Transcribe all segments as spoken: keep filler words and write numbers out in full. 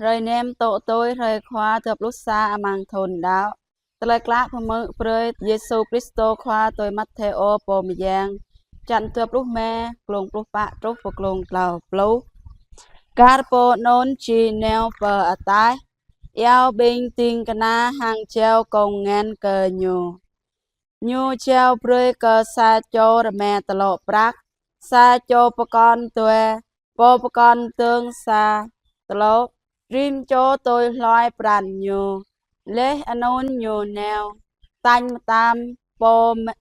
Hrơi năm tŏ tui hrơi Khua dua pluh sa amăng thun đăo. Tơlơi klă pơmưk brơi Yêsu Kristô Khua tui Matthêô pô mơyang. Čăn dua pluh rơma, glông pluh pă truh pơ glông klâo pluh. Kar pô anŭn či nao pơ ataih, iâu ƀing ding kơna hăng jao kông ngăn kơ ñu. Ñu jao brơi kơ sa čô rơma tơlŏ prăk, sa čô pơkŏn dua, pô pơkŏn dơ̆ng sa tơlŏ, rĭm čô tui hloi pran ñu. Laih anŭn ñu nao. Tañ mơtam pô mă-,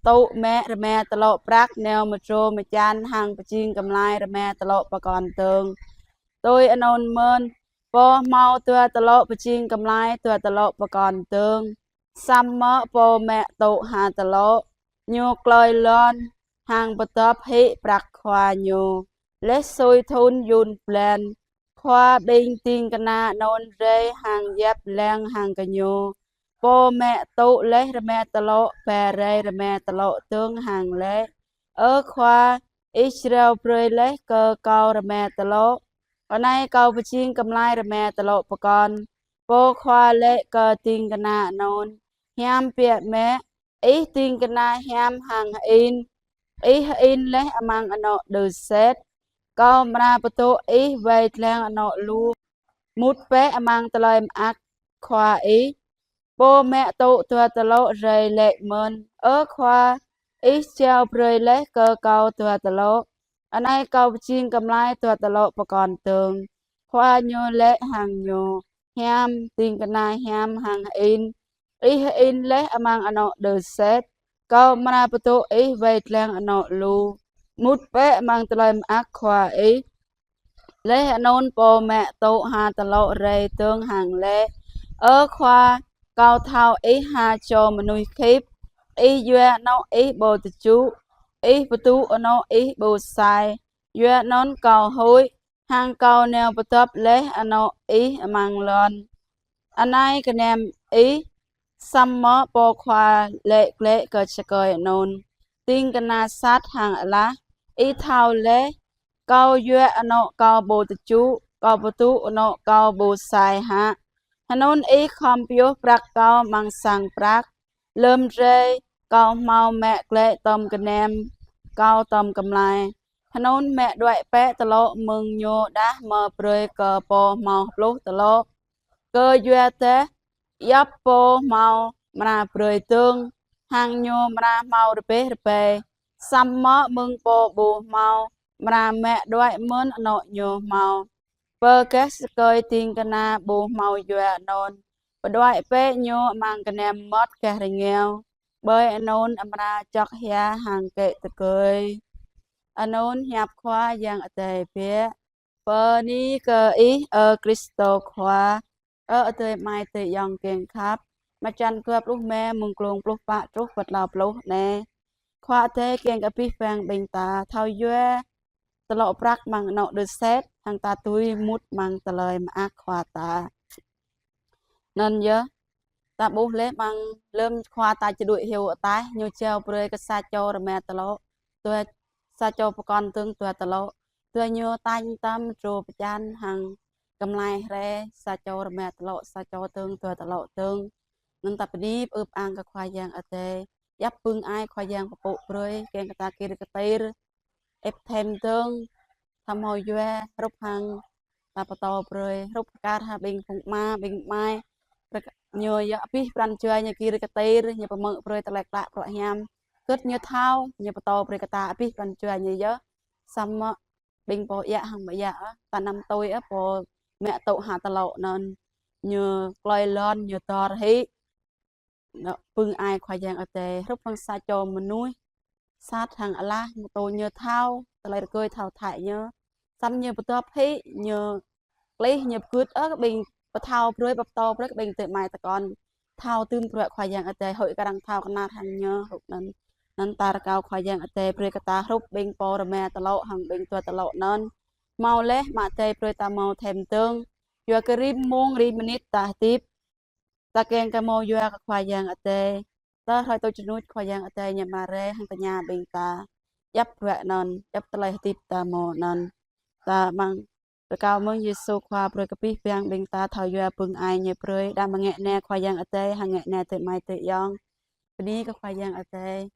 tŭ mă rơma tơlŏ prăk nao mơdrô mơčan hăng pơjing kơmlai rơma tơlŏ pơkŏn dơ̆ng. Tui anŭn mơ̆n, pô hmâo dua tơlŏ pơjing kơmlai dua tơlŏ pơkŏn dơ̆ng. Samơ̆ pô mă tŭ ha tơlŏ, ñu klơi lŏn hăng pơdŏp hĭ prăk khua ñu. Laih sui thun yŭn blan, khua ƀing ding kơna anŭn rai hăng yap lăng hăng kơ ñu. Pô mă tŭ laih rơma tơlŏ ba rai rơma tơlŏ dơ̆ng hăng laĭ: Ơ khua, ih jrao brơi laih kơ kâo rơma tơlŏ, anai kâo pơjing kơmlai rơma tơlŏ pơkŏn. Pô khua laĭ kơ ding kơna anŭn: Hiam biă mă, ih ding kơna hiam hăng hơin. Ih hơin laih amăng anŏ đơ set, kâo amra pơtŭ ih wai lăng anŏ lu. Mŭt bĕ amăng tơlơi mơak khua ih. Pô mă tŭ dua tơlŏ rai laĭ mơ̆n: Ơ khua, ih jao brơi laih kơ kâo dua tơlŏ, anai kâo pơjing kơmlai dua tơlŏ pơkŏn dơ̆ng. Khua ñu laĭ hăng ñu: Hiam, ding kơna hiam hăng hơin. Ih hơin laih amăng anŏ đơ set, kâo amra pơtŭ ih wai lăng anŏ lu. Mŭt bĕ amăng tơlơi mơak khua ih. Laih anŭn pô mă tŭ ha tơlŏ rai dơ̆ng hăng laĭ: Ơ khua, kâo thâo ih ha čô mơnuih khĭp, ih yua anŏ ih ƀu tơčŭ, ih pơtŭ anŏ ih ƀu sai, yua anŭn kâo huĭ, hăng kâo nao pơdŏp laih anŏ ih amăng lŏn. Anai kơnăm ih. Samơ̆ pô khua laĭ glaĭ kơ čơkơi anŭn: Ding kơna sat hăng alah, ih thâo laih, kâo yua anŏ kâo ƀu tơčŭ, kâo pơtŭ anŏ kâo ƀu sai hă? Hơnŭn ih khŏm pioh prăk kâo amăng sang prăk. Lơ̆m rai, kâo hmâo mă glaĭ tơm kơnăm kâo tơm kơmlai. Hơnŭn mă đuaĭ bĕ tơlŏ mơ̆ng ñu đah mơ̆ brơi kơ pô hmâo pluh tơlŏ. Kơ yua dah, djŏp pô hmâo amra brơi dơ̆ng, hăng ñu amra hmâo rơbeh rơbai. Samơ̆ mơ̆ng pô ƀu hmâo, amra mă đuaĭ mơ̆n anŏ ñu hmâo. Bơ gah čơkơi ding kơna ƀu hmâo yua anŭn, pơđuaĭ bĕ ñu amăng kơnăm mơmŏt gah rơngiao, ƀơi anŭn amra čŏk hia hăng kĕ tơgơi. Anŭn hiăp Khua Yang Adai biă. Bơni kơ ih, ơ Kristô Khua. Ơ adơi amai adơi ayŏng kiăng khăp, mơčan dua pluh rơma mơ̆ng glông pluh pă truh pơ klâo pluh anai. Khua Adai kiăng kơ abih bang ƀing ta thâo yua tơlŏ prăk amăng anŏ đơ set, hăng ta tui mŭt amăng tơlơi mơak khua ta. Anŭn yơh, ta ƀuh laih amăng lơ̆m khua ta čơđuaĭ hyu ataih, ñu jao brơi kơ sa čô rơma tơlŏ, dua, sa čô pơkŏn dơ̆ng dua tơlŏ. Dua ñu tañ tăm trô pơčan hăng kơmlai hrĕ, sa čô rơma tơlŏ, sa čô dơ̆ng dua tơlŏ dơ̆ng. Anŭn ta bơni pơư pơang kơ Khua Yang Adai. Djŏp bưng ai Khua Yang pơpŭ brơi, kiăng kơ ta gir kơtir, ĕp thêm dơ̆ng, ta hmâo yua, hrup hăng ta pơtô brơi, hrup kar hăng ƀing phung ama, ƀing amai. Ñu yơh abih pran jua ñu gir kơtir, ñu pơmưk brơi tơlơi klă prŏ hiam. Kơ̆t ñu thâo, ñu pơtô brơi kơ ta abih pran jua ñu yơh. Samơ̆ ƀing pô djă hăng ƀu djă, ta anăm tui ôh, pô mă tŭ ha tơlŏ anŭn, ñu klơi lŏn, ñu dor hĭ. Anŏ bưng ai Khua Yang Adai, hrup hăng sa čô mơnuih sat hăng alah, mơ̆ tui ñu thâo tơlơi rơgơi thâo thăi ñu. Samơ̆ ñu pơdŏp hĭ, ñu klih, ñu pơgưt ôh kơ ƀing pơthâo brơi, pơtô brơi kơ ƀing adơi amai tơkŏn thâo tŭm bruă Khua Yang Adai, hơi kơ arăng thâo kơnar hăng ñu, hrup anŭn. Anŭn ta rơkâo Khua Yang Adai brơi kơ ta hrup ƀing pô rơma tơlŏ hăng ƀing dua tơlŏ anŭn. Hmâo laih Ama Adai brơi ta hmâo thêm dơ̆ng. Yua kơ rĭm mông, rĭm mơnit ta hơdip, ta kiăng kơ hmâo yua kơ Khua Yang Adai. Tơl hrơi tui čơnuč Khua Yang Adai ñu amra rai hăng tơña ƀing ta. Djŏp bruă anŭn, djŏp tơlơi hơdip ta hmâo anŭn. Ta amăng Rơkâo mơ̆ng Yêsu Khua brơi kơ abih bang ƀing ta thâo yua bưng ai Ñu brơi. Đah mơ̆ng ngă anai Khua Yang Adai, hăng ngă anai adơi amai adơi ayŏng. Bơni kơ Khua Yang Adai.